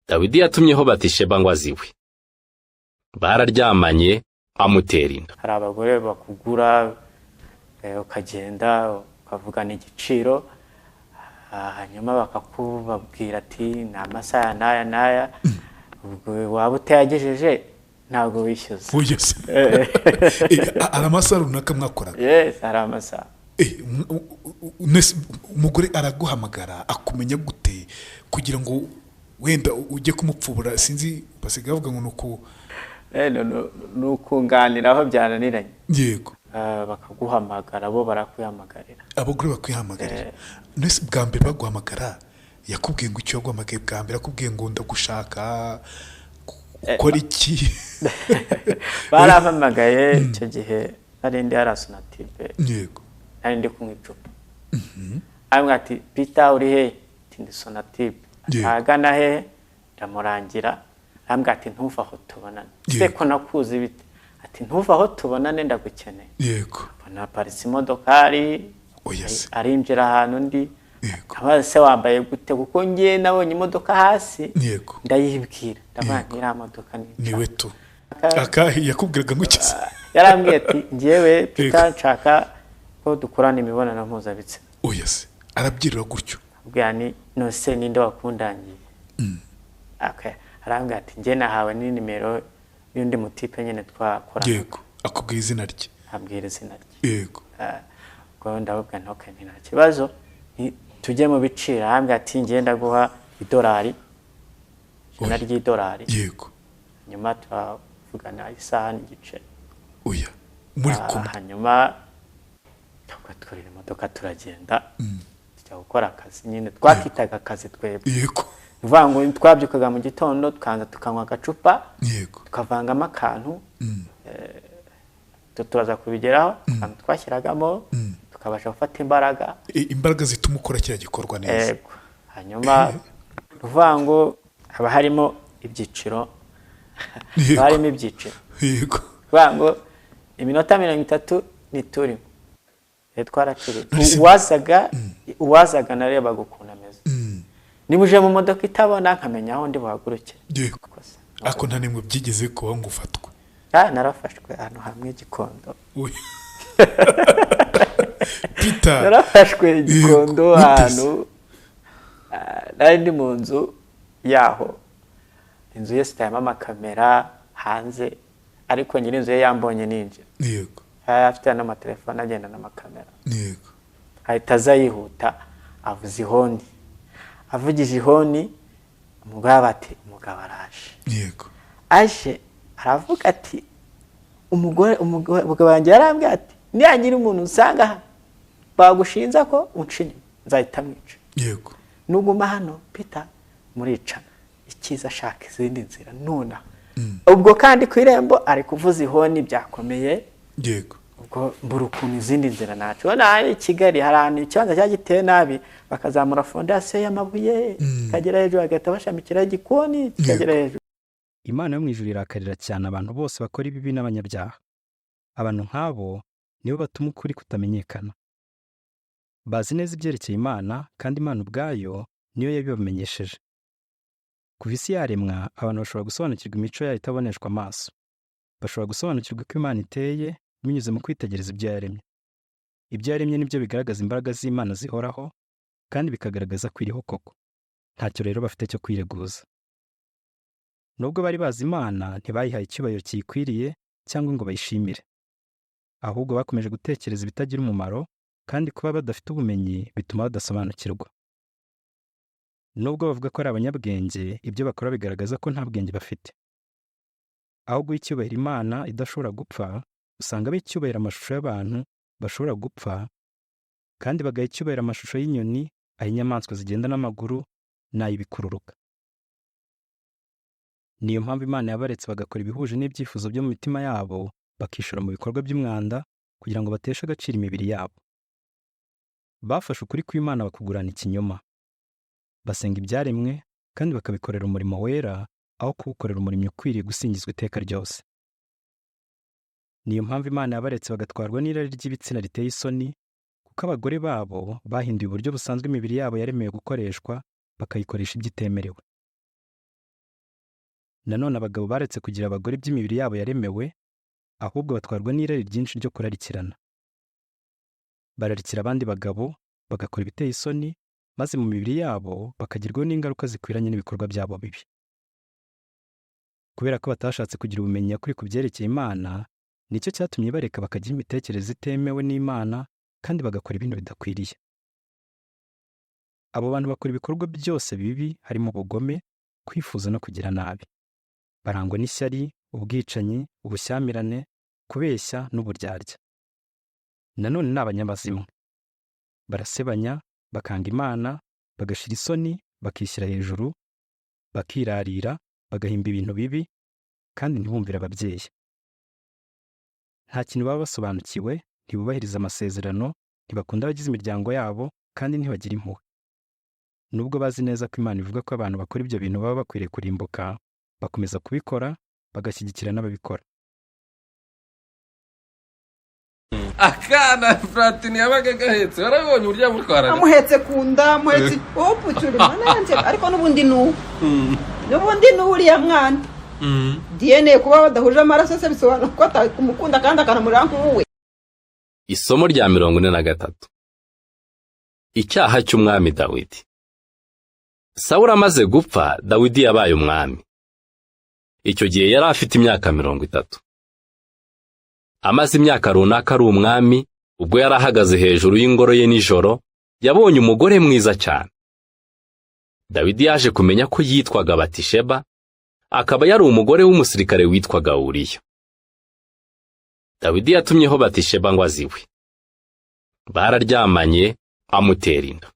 Dawidi yatumyeho Batisheba ngo aziwe. Bararyamanye, amutera inda. Hari abagore bakugura, ukagenda ukavugana igiciro, hanyuma bakakubabwira ati ni amasaha n'aya n'aya, ubwo waba utayagejeje ntabwo wishyuza. Oya se? Hari amasaha runaka mwakoraga? Yes, hari amasaha. Nese umugore araguhamagara akumenya gute kugira ngo wenda ujye kumupfubura? Sinzi, basigaye bavuga ngo ni uku. Ni ukunganira aho byananiranye. Bakaguhamagara, bo barakwihamagarira. Abagore bakwihamagarira. Nese bwa mbere baguhamagara yakubwiye ngo icyo? Yaguhamagaye bwa mbere akubwiye ngo ndagushaka, ukora iki? Barampamagaye, icyo gihe nari ndi hariya Sonatube. Nari ndi kunywa icupa, arambwira ati: "Peter, uri he?" Ati: "Ndi Sonatube." "Ahagana he?" Ndamurangira. Arambwira ati: "Ntuve aho, tubonane." "Se ko nakuzi bite?" Ati: "Ntuve aho, tubonane, ndagukeneye." Mbona aparitse imodokari. Oya se? Arinjira ahantu ndi. Abaza: "Se wambaye gute?" Kuko ngiye nabonye imodoka hasi, ndayibwira, ndavuga nti iriya modoka ni Niwe tu akahe yakubwiraga ngo iki se? Yarambwiye ati: "Njyewe Peter, nshaka ko dukorana imibonano mpuzabitsina." Oya se? Arabyirira gutyo? Abwira ni nose ninde wakundangiye? Okay. Arambwira ati: "Njye nahawe ni nimero y'undi mutipe nyine twakorana." Yego, akubwira izina rye? Ambwira izina rye. Ubwo ndababwira nti: "Okay, nta kibazo." Nti: "Tujye mu biciro." Arambwira ati: "Njye ndaguha idolari 100 Oya. ry'idolari." Nyuma turavugana isaha n'igice. Oya, muri kumwe? Hanyuma tugwa twurira imodoka, turagenda, tujya gukora akazi nyine twakitaga akazi twebwe. Ni ukuvuga ngo twabyukaga mu gitondo, tukaza tukanywa agacupa, tukavangamo akantu, turaza kubigeraho, akantu twashyiragamo tukabasha gufata imbaraga. Imbaraga zituma ukora kiriya gikorwa neza. Yego. Hanyuma ni ukuvuga ngo haba harimo ibyiciro, haba harimo ibyiciro. Ni ukuvuga ngo iminota 30 ntiturimo. Twaracuruza. Uwazaga narebaga ukuntu ameze, niba uje mu modoka itabona nkamenya aho ndi buhagurukire. Gusa. Ariko nta nimwe byigeze kuba ngo ufatwe? Ah, narafashwe ahantu hamwe i Gikondo. Oya. Peter! Narafashwe i Gikondo. Gute se? Ahantu nari ndi mu nzu yaho, inzu ye sitayemo amakamera hanze, ariko nyiri inzu ye yambonye ninjira. Yari afite n'amatelefone agenda n'amakamera. Ahita aza yihuta, avuza ihoni. Avugije ihoni, umugabo ati: "Umugabo araje." Aje aravuga ati: "Umugore, umugabo wanjye yarambwiye ati nihagira umuntu usanga hano bagushinza ko unca inyuma, nzahita mwica. Nuguma hano Peter, muricana. Icyiza ashaka izindi nzira nonaha." Ubwo kandi ku irembo ari kuvuza ihoni, byakomeye. Ubwo mbura ukuntu izindi nzira nacu. Ubona hari i Kigali hari ahantu ikibanza cyagiteye nabi, bakazamura fondasiyo y'amabuye ikagera hejuru, bagahita bashamikiraho igikoni kikagera hejuru. Imana yo mu ijuru irakarira cyane abantu bose bakora ibibi n'abanyabyaha. Abantu nk'abo nibo batuma ukuri kutamenyekana. Bazi neza ibyerekeye Imana, kandi Imana ubwayo niyo yabibamenyesheje. Kuva isi yaremwa, abantu bashobora gusobanukirwa imico yayo itaboneshwa amaso. Bashobora gusobanukirwa uko Imana iteye binyuze mu kwitegereza ibyo yaremye. Ibyo yaremye nibyo bigaragaza imbaraga z'Imana zihoraho kandi bikagaragaza ko iriho koko. Ntacyo rero bafite cyo kwireguza. Nubwo bari bazi Imana, ntibayihaye icyubahiro kiyikwiriye cyangwa ngo bayishimire. Ahubwo bakomeje gutekereza ibitagira umumaro, kandi kuba badafite ubumenyi bituma badasobanukirwa. Nubwo bavuga ko ari abanyabwenge, ibyo bakora bigaragaza ko nta bwenge bafite. Aho guha icyubahiro Imana idashobora gupfa, usanga baha icyubahiro amashusho y'abantu bashobora gupfa, kandi bagaha icyubahiro amashusho y'inyoni, ay'inyamaswa zigenda n'amaguru n'ay'ibikururuka. Niyo mpamvu Imana yabaretse bagakora ibihuje n'ibyifuzo byo mu mitima yabo, bakishora mu bikorwa by'umwanda kugira ngo bateshe agaciro imibiri yabo. Bafashe ukuri kw'Imana bakugurana ikinyoma. Basenga ibyaremwe kandi bakabikorera umurimo wera aho kuwukorera umurimo ukwiriye gusingizwa iteka ryose. Niyo mpamvu Imana yabaretse bagatwarwa n'irari ry'ibitsina riteye isoni, kuko abagore babo bahinduye uburyo busanzwe imibiri yabo yaremewe gukoreshwa, bakayikoresha ibyo itemerewe. Nanone abagabo baretse kugira abagore iby'imibiri yabo yaremewe, ahubwo batwarwa n'irari ryinshi ryo kurarikirana. Bararikira abandi bagabo, bagakora ibiteye isoni, maze mu mibiri yabo bakagirwaho n'ingaruka zikwiranye n'ibikorwa byabo bibi. Kubera ko batashatse kugira ubumenyi nyakuri ku byerekeye Imana, nicyo cyatumye bareka bakagira imitekerereze itemewe n'Imana kandi bagakora ibintu bidakwiriye. Abo bantu bakora ibikorwa byose bibi harimo ubugome, kwifuza no kugira nabi. Barangwa n'ishyari, ubwicanyi, ubushyamirane, kubeshya n'uburyarya. Nanone ni abanyamazimwe. Barasebanya, bakanga Imana, bagashira isoni, bakishyira hejuru, bakirarira, bagahimba ibintu bibi, kandi ntibumvire ababyeyi. Nta kintu baba basobanukiwe, ntibubahiriza amasezerano, ntibakunda abagize imiryango yabo, kandi ntibagira impuhwe. Nubwo bazi neza ko Imana ivuga ko abantu bakora ibyo bintu baba bakwiriye kurimbuka, bakomeza kubikora, bagashyigikira n'ababikora. Akana Platini yabaga gahetse, warabibonye uburyo yamutwaraga? Amuhetse ku nda, amuhetse upucura mwana yanjye, ariko n'ubundi ni uwo, n'ubundi ni uriya mwana. DNA kuba badahuje amaraso se bisobanura ko atakumukunda kandi akanamurera nk'uwe? Isomo rya 43. Icyaha cy'umwami Dawidi. Sawuli amaze gupfa, Dawidi yabaye umwami. Icyo gihe yari afite imyaka 30. Amaze imyaka runaka ari umwami, ubwo yari ahagaze hejuru y'ingoro ye nijoro, yabonye umugore mwiza cyane. Dawidi yaje kumenya ko yitwaga Batisheba, akaba yari umugore w'umusirikare witwaga Uriya. Dawidi yatumyeho Batisheba ngo aze iwe. Bararyamanye, amutera inda.